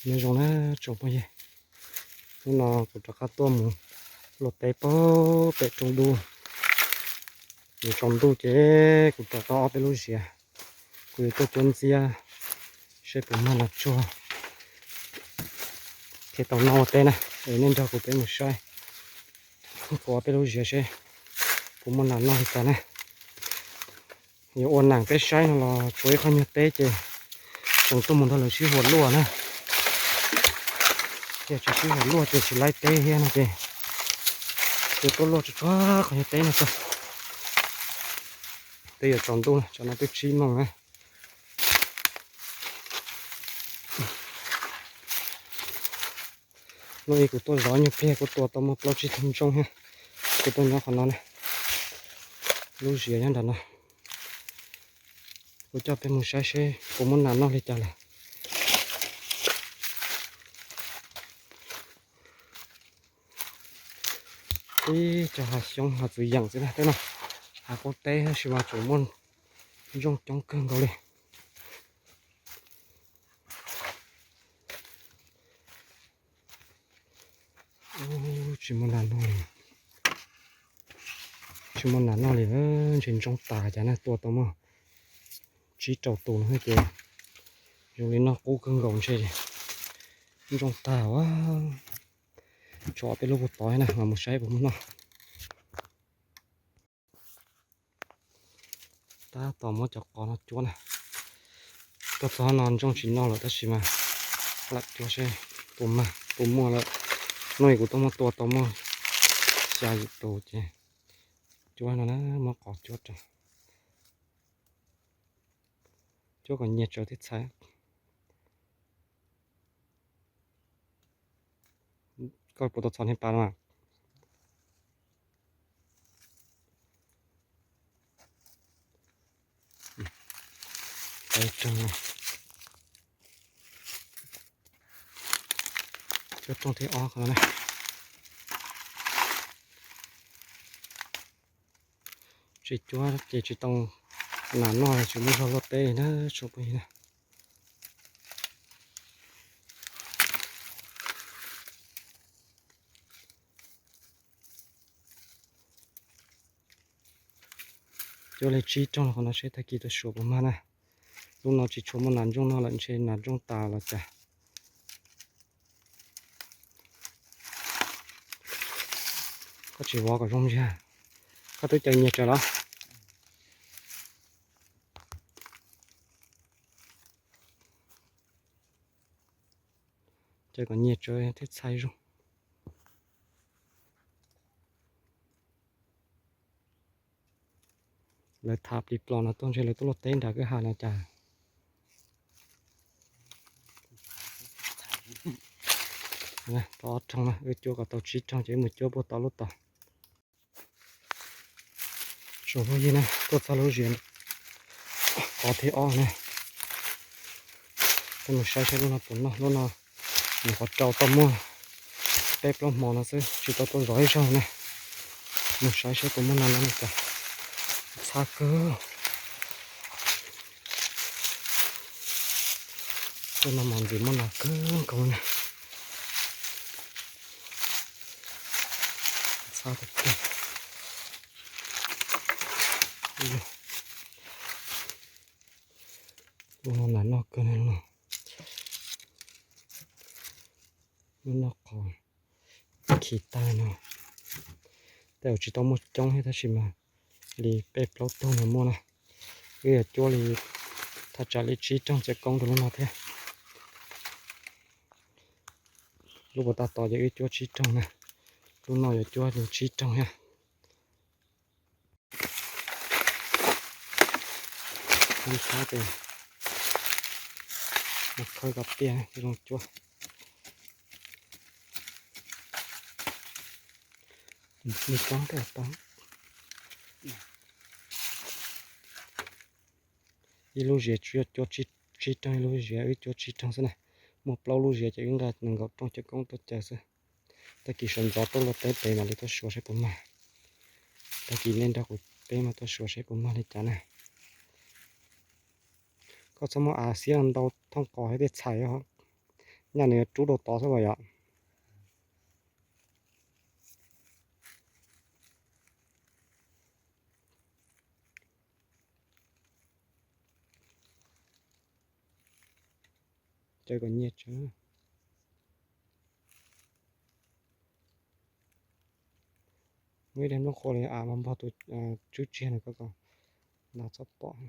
Nyob zoo na tsoom phooj ywg, hnub no kuv rov qab tuaj mus luaj teb pem rooj dub. Mus tsaus ntuj ces kuv rov qab ob peb lub ziav, kuv yuav tuaj cuab ntxiab seb puas muaj nas tsuag thiab tau noj ua teb na. Es nej nrog kuv peb mus saib kuv ob peb lub ziav seb puas muaj nas noj li cas na. Yuav ua neem peb saib no los tshuav ib qho nyuag teb ces tseem tuaj mus nrog lawv sib huam luaj na. Yog tsis sib huam luaj ces tsis laib teb thiab no ces yuav tuaj luaj tsuag tsuag qhov nyuag teb no tso. Twb yuav tsaus ntuj na, tsam no twb tsib moos na. Hnub ib kuv tuaj zov nyuag pliag kuv tua tau muaj plaub tsib tug ntsooj thiab. Kuv tuaj nyob qhov no na, lub ziav nyob nram no. Kuv coj peb mus saib seb puas muaj nas noj li cas lawm. Ib co hav xyoob hav txwv yeem xwb na, tej no hav qub teb tab sis mas tseem muaj ntsooj coob kawg nkaus li. Tsis muaj nas noj li, tsis muaj nas noj li, ntshe ntsooj tas cas na, tua tau muaj tsib rau tus no ces zoo li noj qub kawg nkaus ntshe ntsooj tag. Tshuav peb lub puag tod na, mas mus saib puas muaj noj. Tab tom muab cov qos no cuab na. Tuaj txog no ntsooj tsis noj lawm tab sis mas lam cuab seb puas mag puas muaj lawm. Hnub ib kuv tuaj muab tua tau muaj xya yim tus ces cuab no na, muab qos cuab rau, cuab kom nyias tsawv thiab txhais. Koj puas tau txhom niag pas no mas? Cuab rooj thib ob qhov no na. Tsis cuab ces tsis tau nas noj, tsis muaj zog luaj teb li na tsoom phooj ywg na. Cuab li tsib rooj qhov no seb tag kis tuaj suav puas mag na. Lub no tsis tshua muaj nas ntsooj noj lawm, ntshe nas ntsooj tas los cas. Koj tsis vov kom zoo ntsia, koj twb caws nyias tsawv los? Caws kom nyias tsawv thiab txhais zoo. Lawv tham plis plos no tuaj ntshe lawv tuaj luaj teb nram kwj ha no cas. Tau ob rooj na, wb cuab kom tau tsib rooj ces wb mus cuab puag tom lub tod. Tsoom phooj ywg na, tuaj txog lub ziav qhov thib ob na. Peb mus saib saib lub no puas noj, lub no nyuam qhuav rau tau muaj peb plaub hmo no xwb, tsis tau tuaj zov ib zaug na. Mus saib saib puas muaj nas noj li cas. Txhab kawg. Tej no mas ntxim muaj nas kawg nkaus na. Txhab tiag tiag. Ua no nas noj kawg no. Lub noj qos khi tag no. Tej zaum tsis tau muaj coob thiab tab sis mas li peb plaub tug no muaj na. Wb yuav cuab li thaj tsam li tsib rooj txiav koob rau lub no thiab. Lub puas tab tom ces wb cuab tsib rooj na. Lub no yuav cuab li tsib rooj thiab. Ib thab ces mus khawb kom tiaj thiaj zoo cuab. Nws coob thiab tau. Ib lub ziav tsuas yog cuab tsib rooj, ib lub ziav wb cuab tsib rooj xwb na. Muaj plaub lub ziav ces wb nqa nees nkaum rooj cawv koob tuaj cawv xwb. Tag kis sawv ntxov tuaj luaj teb pem mam li tuaj suav seb puas mag. Tag kis nej nrog kuv peb mam tuaj suav seb puas mag li cas na. Koj txhob muab av xiab ntau thooj qos thiab tej txhais os. Nyaj nws yuav rub rau tod xwb as yom. Caw kom nyiaj tsawv. Muaj ib daim nplooj qhuav li av mas npog tus tswb tsiag no koj, nas txhob pom,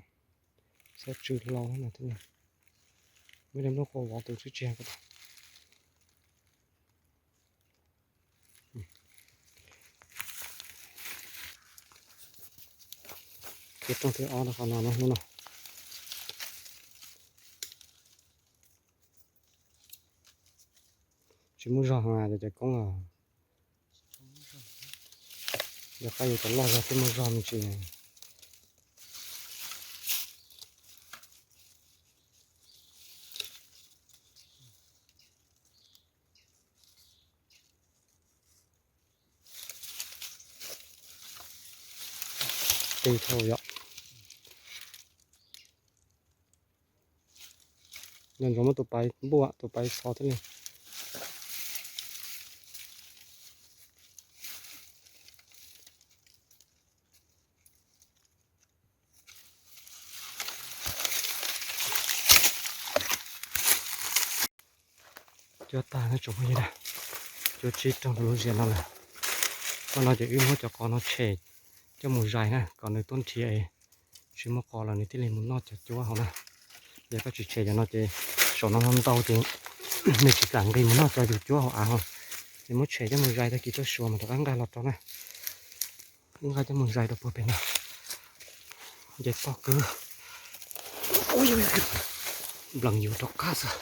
txhob tsw hlau no thiab. Muaj ib daim nplooj qhuav vov tus tswb tsiag ko. Ces rooj thib ob rau qhov no na, hnub no tsis muaj zog heev, cov cawv koob os. Yog qab yus cov loj zog thiaj muaj zog me ntsis. Qis dhau yom. Nco ntsoov muab tus pais npuaj, tus pais txho thiab li. Cuab tag na tsoom phooj ywg na, cuab tsib rooj rau lub ziav no lawm. Thaum no ces wb muab cov qos no tshem coj mus zais na kom nws tuaj nrhiav, tsis muaj qos lawm nws thiaj li mus noj cov cuab hauv na. Yog koj tsis tshem cov no ces saum no ntau ces nws tsis kam nqis mus noj cov yus cuab hauv av hauv. Ces muab tshem coj mus zais tag kis tuaj suav mas rov qab nqaij los rau na. Wb nqa coj mus zais rau puag pem no. Nce toj kwb. Nplees yus rov qab xwb.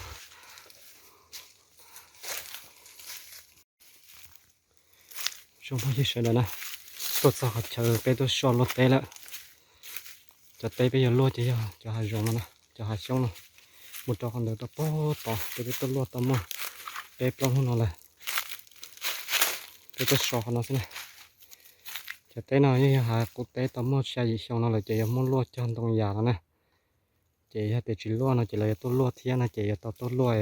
Tsoom phooj ywg sawv daws na, tuaj txog qhov chaw peb tuaj soj luaj teb lawm. Cov teb peb yuav luaj ces yog cov hav zoov no, cov hav xyoob no, mus rau qhov ntawd tau pog tod. Peb twb tuaj luaj tau muaj peb plaub hnub no lawm. Peb tuaj so qhov no xwb na. Cov teb no yeej yog hav qub teb tau muaj xya yim xyoo no lawm ces yuav muab luaj cog ntoo yas no na. Ces yog tias tsis luaj no ces lawv yuav tuaj luaj thiab no ces yuav tau tuaj luaj.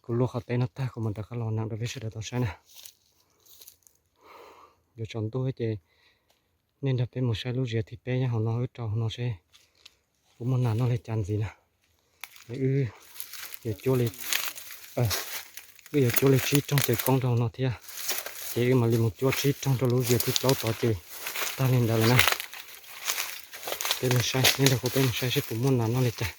Kuv luaj qhov teb no tag kuv mam rov qab los neem rau peb sawv daws tau saib na. Yuav tsaus ntuj ces nej nrog peb mus saib lub ziav thib peb nyob hauv no, wb rau hauv no seb puas muaj nas noj li cas ntxiv na. Wb yuav cuab li, wb yuav cuab li tsib rooj cawv koob rau hauv no thiab, ces wb mam li mus cuab tsib rooj rau lub ziav thib plaub tod ces tag li ntawd lawm na. Peb mus saib, nej nrog kuv peb mus saib seb puas muaj nas noj li cas.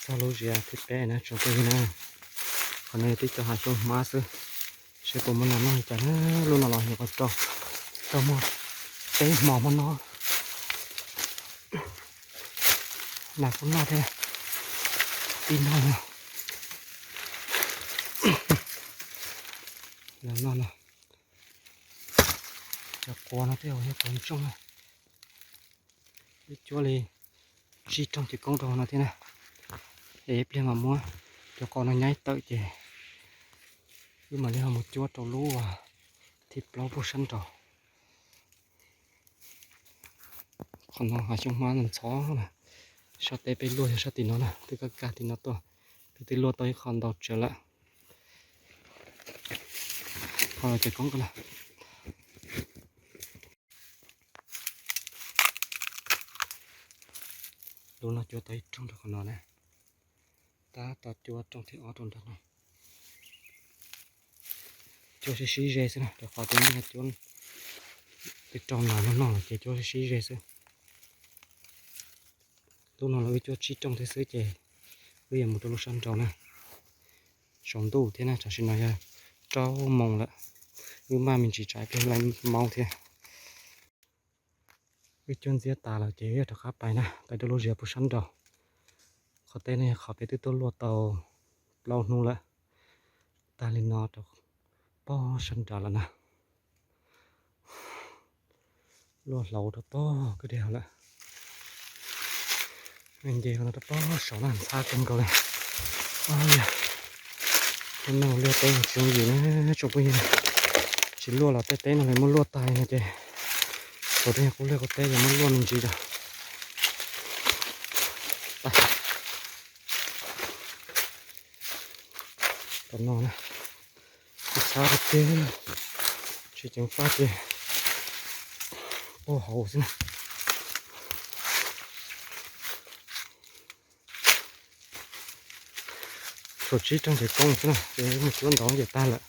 Txog lub ziav thib peb na tsoom phooj ywg na. Qhov no yog tib co hav xyoob hmab xwb, seb puas muaj nas noj li cas na. Lub no los nyuam qhuav rau, rau muag peb hmo hmo no. Nas kuj noj thiab, tib noj no. Los noj no. Cov quav no twb yog quav ntsooj na. Wb cuab li tsib rooj cawv koob rau no thiab na. Es ib pliag mas muab cov quav no nyaib tawm ces wb mam li ho mus cuab rau lub thib plaub puag sab nraud. Qhov no hav xyoob hmab ntxhov na. Sab teb peb luaj yog sab tim no na, twb kaj kaj tim no tuaj. Peb twb luaj tau ib qho ntau tsawv lawm. Qhov cawv koob ko na. Lub no cuab tau ib rooj rau qhov no na. Tab tom cuab rooj thib ob rau nram no. Cuab sib sib ze xwb na, rau qhov twb cuab twb rau nas noj noj lawm ces cuab sib sib ze xwb. Lub no los wb cuab tsib rooj thiab xwb ces wb yuav mus rau lub sab nraud na. Tsaus ntuj thiab na, tam sim no yog rau moos lawm, wb maj me ntsis tsam ib pliag laj maub thiab. Wb cuab ntxiab tas lawm ces wb yuav rov qab pais na, pais rau lub ziav puag sab nraud. Qhov teb no yog qhov peb twb tuaj luaj tau plaub hnub lawm, tag li no rau pog sab nraud lawm na. Luaj hlauv rau pog kwj deg lawm. Nce no rau pog saud na, ntxhab kawg nkaus li. Yog, cov neeg liaj teb tsis yooj yim na tsoom phooj ywg. Tsis luaj los tej teb no lawv muab luaj tag li no ces thaum twg yog qub liaj qub teb yuav muab luaj me ntsis rau. Tom no na, ib txhab tiag, tsis ceev faj ces puag hauv xwb na. Tshuav tsib rooj ces koob xwb na, ces mus cuab ntau ces tag lawm.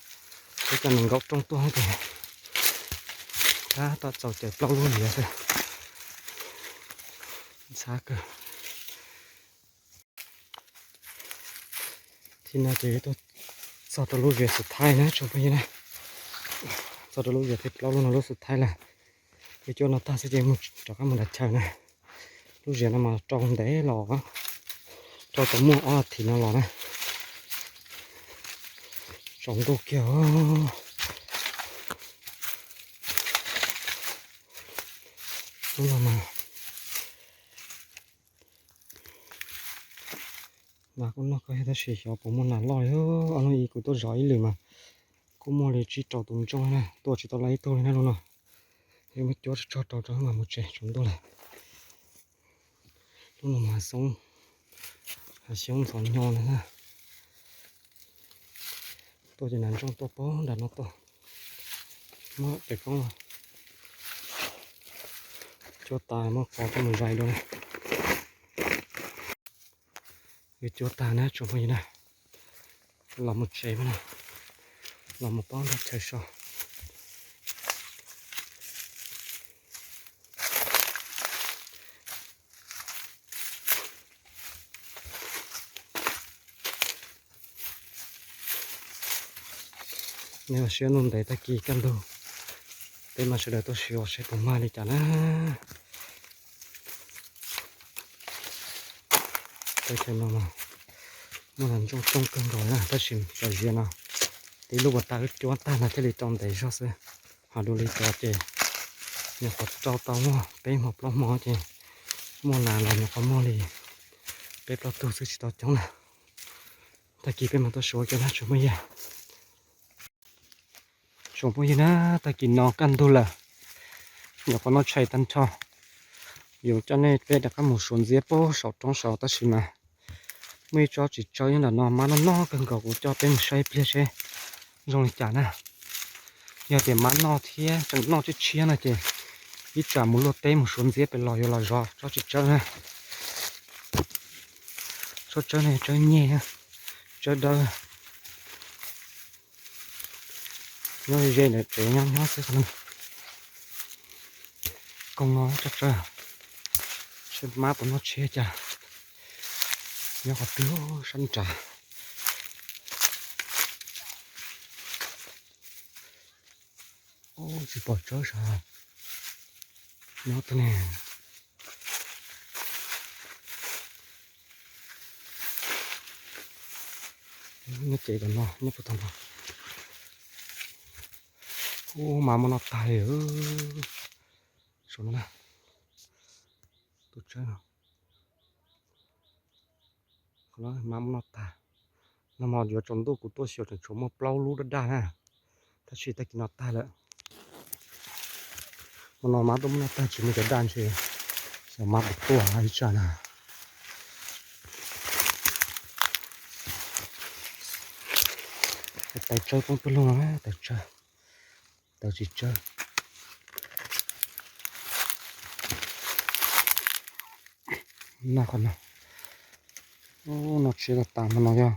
Peb cov nees nkaum rooj tuaj ces tab tom txaus cawm plaub lub ziav xwb. Ntxhab kawg. Tib no ces tuaj txog rau lub ziav xus thaib na tsoom phooj ywg na. Txog rau lub ziav thib plaub lub no lub xus thaib lawm. Ces cuab no tag xwb ces mus rov qab mus nram chaw na. Lub ziav no mas rau ntev los, rau tau muaj ob as thiv no los na. Tsaus ntuj kiag. Hnub no mas nas kuj noj kawg tab sis xyov puas muaj nas loj li. Ob hnub ib kuv tuaj zov ib lwm mas kuj muaj li tsib rau tus ntsooj na, tuaj tsis tau laj ib tug li na lub no. Yuav muab cuab tsog tsog rau rau mas mus tsev tsaus ntuj lawm. Lub no mas hav xyoob, hav xyoob ntxhov nyo na. Tuaj ces nas ntsooj tuaj pog nram no tuaj. Muab pem koob los cuab tas muab qos coj mus zais dua na. Yuav cuab tag na tsoom phooj ywg na, los mus tsev no, los mus pab nrog chaw so. Nej los siab ntuj ntev tag kis kaj ntug, peb mas sawv daws tuaj sib ua saib puas mag li cas na. Teb chaws no mas muaj nas ntsooj coob kawg nkaus na tab sis cov ziav no tib lub pas tas wb cuab tag no thiaj li rau ntev zog xwb. Ho dua li cov ces nyuam qhuav rau tau muaj peb hmo plaub hmo ces muaj nas los nyuam qhuav muaj li peb plaub tug xwb tsis tau coob na. Tag kis peb mam tuaj sib ua cov na tsoom phooj ywg. Tsoom phooj ywg na, tag kis no kaj ntug lawm, nyuam qhuav noj tshais tag nrho, yuav coj nej peb rov qab mus suav ntxiab pem saum roob saud tab sis mas muaj ib tsob txiv tsawb nyob ntawm no mab noj noj kawg nkaus, kuv coj peb mus saib ib pliag seb zoo li cas na. Yog tias mab noj thiab tseem noj tshiab tshiab no ces ib tsam mus luaj teb mus suav ntxiab pem los yuav los zov tsob txiv tsawb na. Tsob tsawb no tsawb nyeg, tsawb dawb. Nyob ze ntawm tsev nyob nyob xwb qhov no. Koog no tsob tsawb, seb mab puas noj tshiab cas. Nyob qhov twg sab nrad. Ub, tsis pom tsawb sav. Nyob tod ne. Nyob cev tom no, nyob puag tom no. Ub, mab muab noj tag li. Saum no na, tus tsawb no. Qhov no mab muab noj tag. Nag hmo yuav tsaus ntuj kuv tuaj xyuas tseem tshuav muaj plaub lub daj daj na, tab sis tag kis no tag lawm. Hmo no mab tuaj muab noj tag tsis muaj cov daj ntshe xyov mab puas tuaj ib tsam na. Tais tsawb poob pawg lug no, tais tsawb, tais txiv tsawb. Noj qhov no, noj tshiab tas tas hmo no yog,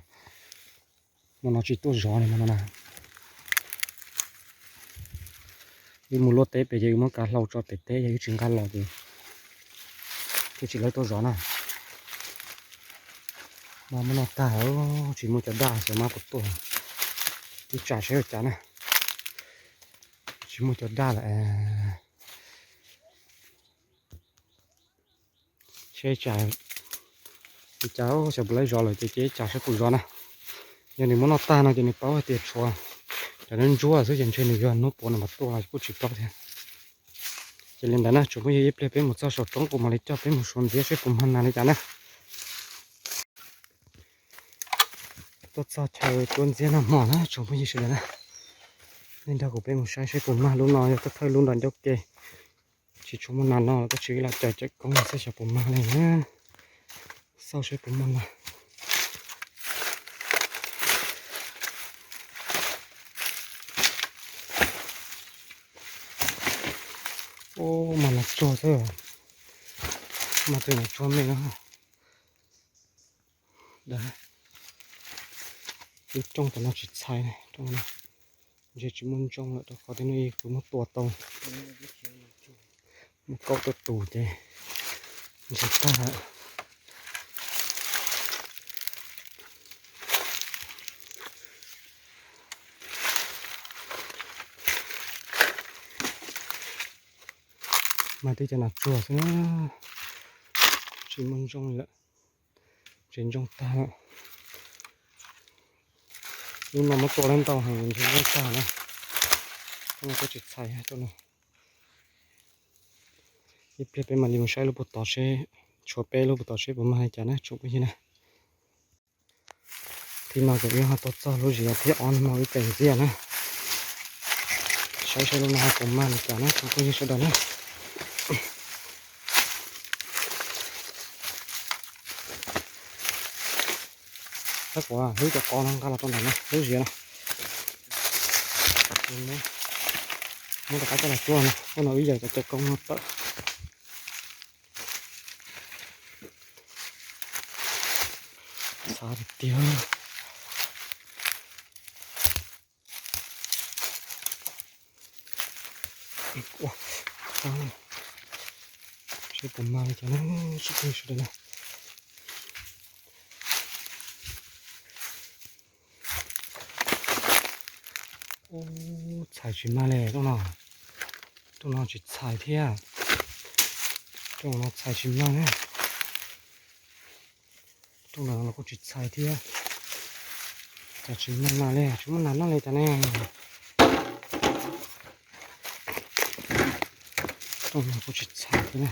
hmo no tsis tuaj zov li hmo no na. Wb mus luaj teb pem ces wb muab kav hlau tso pem teb, yog wb tsis nqa los ces thiaj tsis lawv tuaj zov na. Mab muab noj tag, tsis muaj cov daj, xyov mab puas tuaj. Ib tsam saib ua cas na. Tsis muaj cov daj lawm. Seb ib tsam, ib tsam xyov puas lawv zov lawm ces cia ib tsam saib puas zov na. Yog nws muab noj tag no ces nws paub hais tias tshuav cov ntsuab xwb ces ntshe nws yog hnub puas nws mam tuaj los kuj tsis paub thiab. Ces li ntawd na tsoom phooj ywg, ib pliag peb mus txog saum roob kuv mam li coj peb mus suav ntxiab seb puas mag nas li cas na. Tuaj txog chaw cuab ntxiab nag hmo na tsoom phooj ywg sawv daws na, nej nrog kuv peb mus saib seb puas mag. Lub no yog thawj thawj lub nram ncauj ke, tsis tshua muaj nas no los tab sis wb los caws cawm koob xwb xyov puas mag li na. Xauj seb puas muaj nas. Ub, mas nas tsuag xwb. Mas tus nas tsuag me no. Ib rooj tom no tsis txhais, rooj no ntshe tsis muaj ntsoog lawm rau qhov tias no kuv muab tua tau. Muab kaub tuaj tus ces ntshe tag lawm. Mas tib cov nas tsuag xwb, tsis muaj ntsoog lawm, tsis ntsoog tag lawm. Lub no muab tua lawm ntau heev ntshe ntsoog tag na. Rooj no kuj tsis txhais rooj no. Ib pliag peb mam li mus saib lub puag tod seb, tshuav peb lub puag tod seb puas mag li cas na tsoom phooj ywg na. Thib no ces wb ho tuaj txog lub zim thib ob no mas wb pem ntxiag na. Saib saib lub no ho puas mag li cas na tsoom phooj ywg sawv daws na. Tab kuv hlub cov qos no nqa los rau ntawm no lub zim no. Muab rov qab coj los cuab no, ua no wb yawm cov cawv koob no tawm. Xav tiag tiag. Seb puas mag li cas na, seb puas sawv daws na. Ub, txhais tsis mag li rooj no. Rooj no tsis txhais thiab. Rooj no txhais tsis mag na. Rooj no los kuj tsis txhais thiab. Cas tsis mag nas li, tsis muaj nas noj li cas ne. Rooj no kuj tsis txhais thiab na.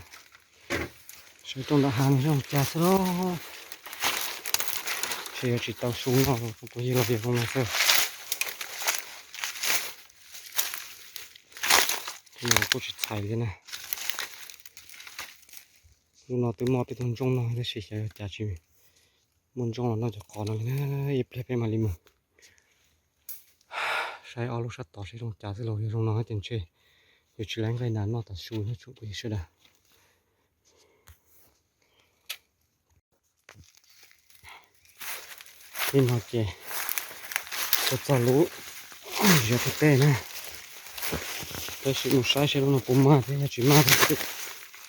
Saib rooj nram hav no zoo cas xwb lauj. Ntshe yuav tsis tau su noj, kuv yig los yog zoo no xwb. Rooj no kuj tsis txhais li na. Lub no twb muaj peb tug ntsoog no tab sis xyov yog cas tsis muaj ntsoog los noj cov qos no li na. Ib pliag peb mam li mus saib ob lub sab tod seb zoo cas xwb lauj. Yog zoo no ces ntshe yuav tsis laib nqaij nas noj tas su na tsoom phooj ywg sawv daws. Tib no ces tuaj txog lub zos teb na, tab sis mus saib seb lub no puas mag thiab, yog tsis mag thiab xwb,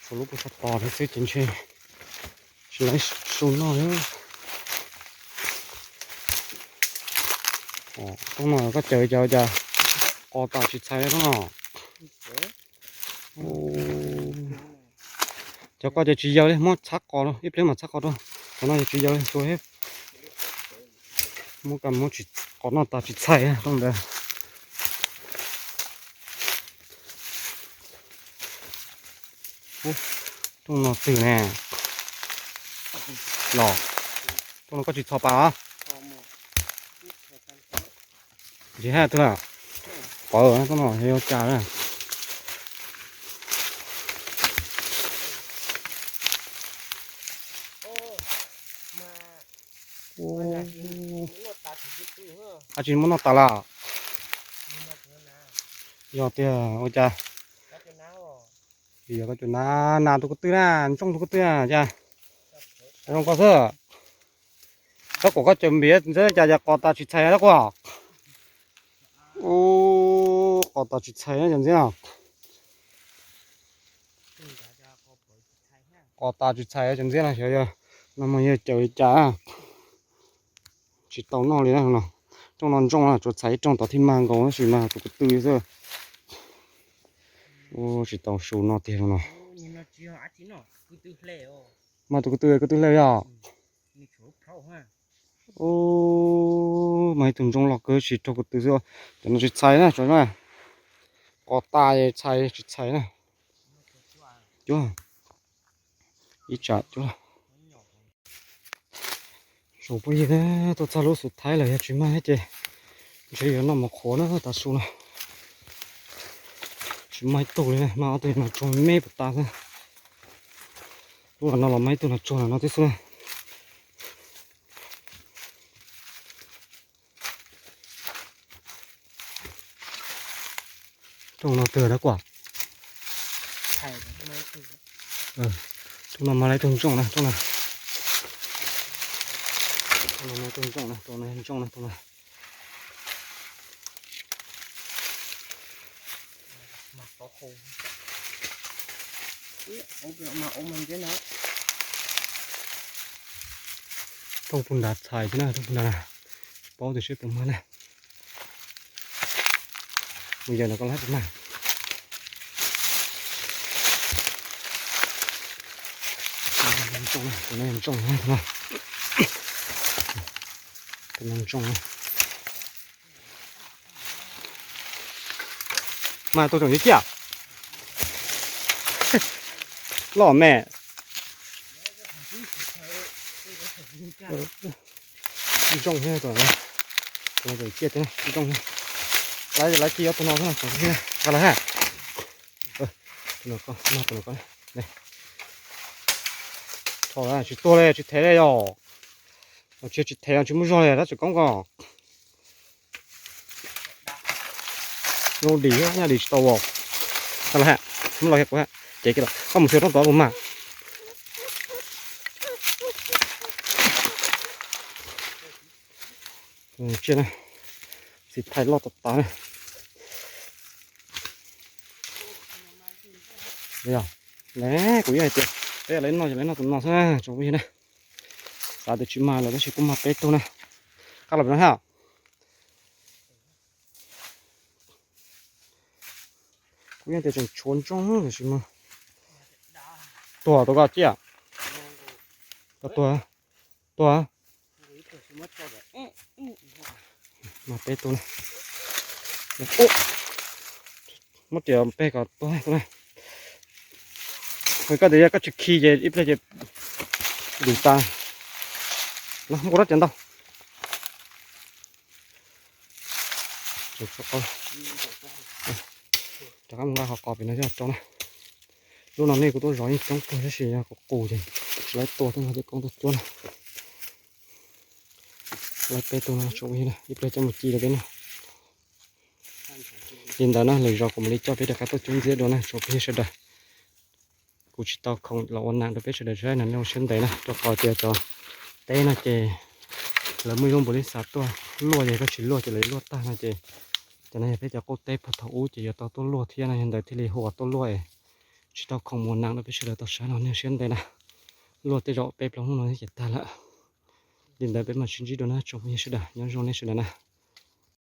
tshuav lub puag sab tod thiab xwb ces ntshe tsis laib su noj li. Rooj no koj caws cas cas qos tas tsis txhais rooj no. Cov koj ces tsis yaws li, muab txhab qos, ib pliag mam txhab qos rau. Cov no ces tsis yaws li, tsuas muab kas muab qos noj tas tsis txhais rooj ntawd. Rooj no twg ne? Los, rooj no koj tsis txhos pas? Tsis haj twg lawm. Pawv rooj no yuav cas lawm. Ab tsis muab noj tas lawm. Yog tiag ua cas? Yog koj cov nas, nas tus ko tw na, ntsoog tus ko tw na cas? Zoo koj xwb. Tab kuam koj caws npiav ntxwb cas cas qos tas tsis txhais tab kuam. Ub, qos tas tsis txhais cov ntxiab no. Qos tas tsis txhais cov ntxiab no xyov yog no mas yog caws li cas. Tsis tau noj li no. Rooj no ntsoog no tsuas txhais ib rooj tod thiaj mag nkaus tab sis mas tus ko tw xwb. Ub, tsis tau su noj tiag no. Mas tus ko tw, ko tw hle yog. Ub, mas ib tug ntsoog loj kawg tsis raug ko tw xwb. Cov no tsis txhais na, cov no qos tas txhais tsis txhais na. Cuab, ib tsam cuab. Tsoom phooj ywg, tuaj txog lub xus thaib lawm yog tsis mag thiab ces ntshe yuav noj mov qhuav na, tav su no tsis mag ib tug li, mag ob tug nas tsuag me puas tas xwb. Lub no los mag ib tug nas tsuag no tib xwb. Rooj no twg tab kuam? Rooj no mas lawv tug ntsooj na, rooj no. Rooj no mas tug ntsooj na, rooj no ntsooj na, rooj no. Rooj puag nrad txhais xwb na, rooj puag nrad na. Tsis paub tias seb puas mag na. Mus yawg no koj lab puas mag. Tus no ntsooj na, tus no ntsooj na. Mas tus tseem ciaj ciaj. Loj me. Ntsooj thiab tus no, tus no tseem ciaj thiab ntsooj thiab. Lawv, lawv cia ob tug no xwb no, tseem ciaj thiab. Nqa lawm ha. Tus no koj, tus no koj. Tsis tuag li, tsis thev li yom. Tsis, tsis thev, tsis muaj zog li, tab tsis koob ko. Zoo dim, nyaj dim tsis tau os. Tau lawm ha, muab los kiag kuv ha, cev kiag los, koj mus xyuas rooj tod mus mas. Tsiaj na, xim thaij loj tas tas na. Yog, ne, kuv yeej hais tias peb lawv noj ces lawv noj tus no xwb na, tsoom phooj ywg na. Xav tias tsis mag lawm tab sis kuj mag peb tug na. Qab los pem no ha. Kuv yeej tias tseem tshuav ntsooj tab sis mas tuag tau koj ciaj. Koj tuag, tuag. Mag peb tug na. Muab riam peg kom tuag na. Koj tias yog koj tsis khi ces ib pliag ces dim tas. No muab kuv rab riam ntau. Rov qab mus nqa qhov qos pem no coj rau na. Lub no nej kuv tuaj zov yeej coob kawg tab sis yog kuv qus ces tsis lawv tua thiab no ces koob tuaj cuab na. Lawv peb tug no tsoom phooj ywg na, ib pliag coj mus ci rau peb noj. Li ntawd na, lwm zaus kuv mam li coj peb rov qab tuaj cuab ntxiab dua na tsoom phooj ywg sawv daws. Kuv tsis tau khoom los ua neeb rau peb sawv daws saib no nej ua siab ntev na, rau qhov tias cov teb no ces lawv muaj ib lub npus li xav tuaj luaj ces koj tsis luaj ces lawv luaj tag no ces cov no yog peb cov qub teb puag thaum ub ces yuav tau tuaj luaj thiab no yog ntawd thiaj li hu ua tuaj luaj es tsis tau khoom ua neeb rau peb sawv daws tau saib no nej ua siab ntev na. Luaj tej zaum peb plaub hnub no ces tag lawm. Li ntawd peb mam sib ntsib dua na tsoom phooj ywg sawv daws, nyob zoo nej sawv daws na.